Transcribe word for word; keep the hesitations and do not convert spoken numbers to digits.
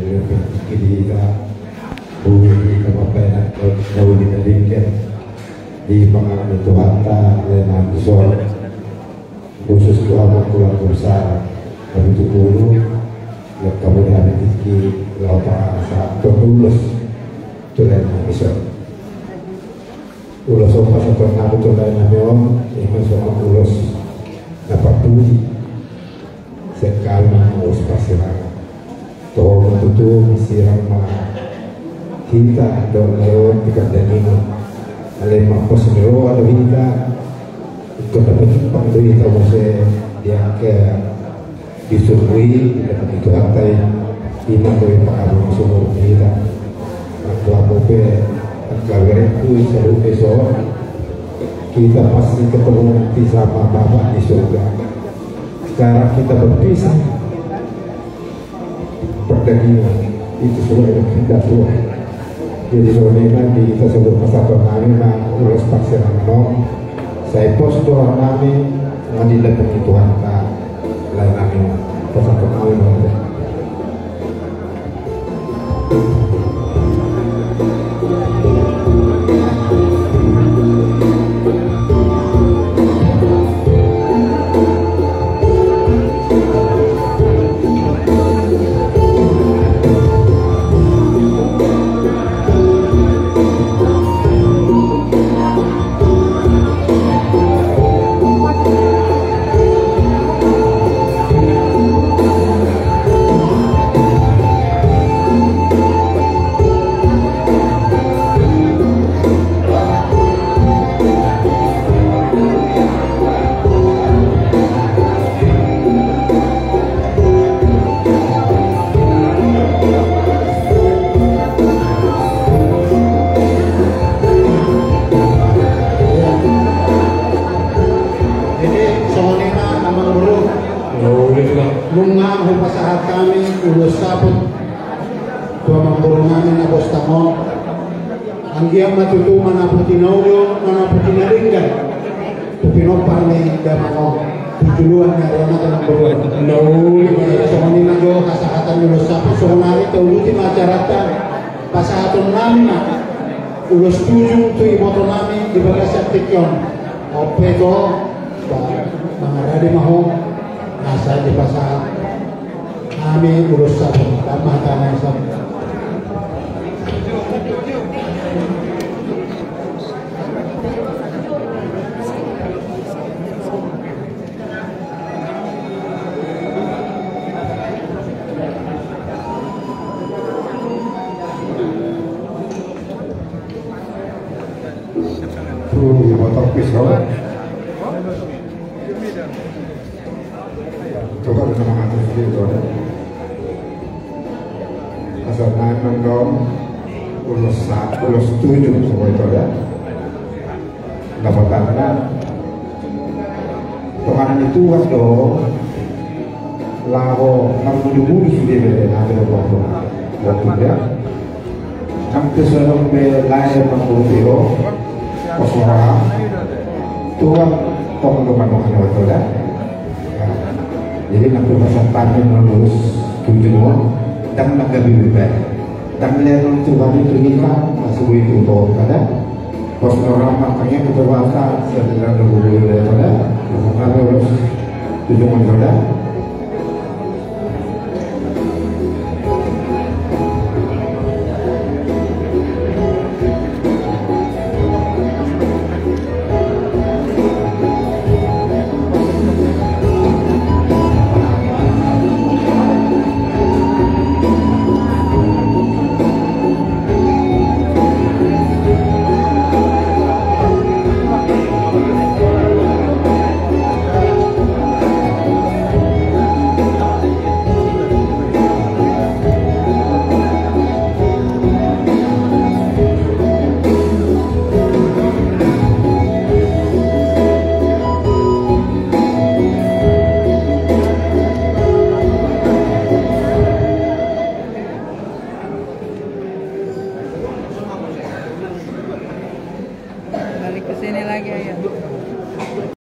Di hita, boi hita mambahen angka na uli na denggan di pangaranto ni Tuhanta, lae nami, dison. Khusus tu hamu keluarga besar Habitu Pulu, yang kami di Habitiki, laho pasahathon ulos tu lae nami, dison. Ulos on pasahaton nami tu lae nami on, ima songon ulos na parpudi. Sekali ma ulos parsirangan. Toho ma tutu, sirang ma hita dohot lae on di pardaningon. Alai ma pos ni roha do hita. Ingkon na patimpang do hita muse di angka di surgo i, di hadapan ni Tuhanta i, ima do i pangabulon sumur hita. Anggo hamu pe, angka berengku, saluhut i so, kita pasti ketemu nanti sama Bapa di surga. Sekarang kita berpisah, perdagingan itu sesuai dengan kehendak Tuhan. Jadi songon i ma di hita, saluhut pasahaton nami ma ulos parsirangan on. Sai pos do roha nami, nunga didampingi Tuhanta lae nami, pasahaton nami ma. Jadi songon i ma, Amangboru. Nunga hupasahat hami ulos saput tu Amangboru nami na bostang on. Anggiat ma tutu manaputi na uli on, manaputi na denggan tu pinompar ni damang on tu joloan ni ari on, Amangboru. Songon i ma jo hasahatan ni ulos saput. Songon i tauluti ma acaranta. Pasahaton nami ma ulos tujung tu iboto nami di bagasan tingki on. On pe ho, mangarade ma ho asa dipasahat nami ulos saput. Dam ma hata nai, Sam. Coba kita mengatur diri, Saudara. Asal naik mendong, ulos sa-, ulos tujung, Saudara. Dapotanna, tonganan ni Tuhan do laho marmudu-mudu sude bere nami do bopu. Bopu dia. Nang pe songon be lae mangkurupi ho, pos ni roha. Tuhan tong do manongan ho, Saudara. Jadi nang pe pasahat nami ulos tujung on, ndang na gabe be. Ndang lehonon Tuhan i tu hita, asa boi tu ho, Saudara. Pos ni roha ma, anggiat tu Tuhanta, sandiri do boi, Saudara. Pos ni roha, ulos tujung on, Saudara.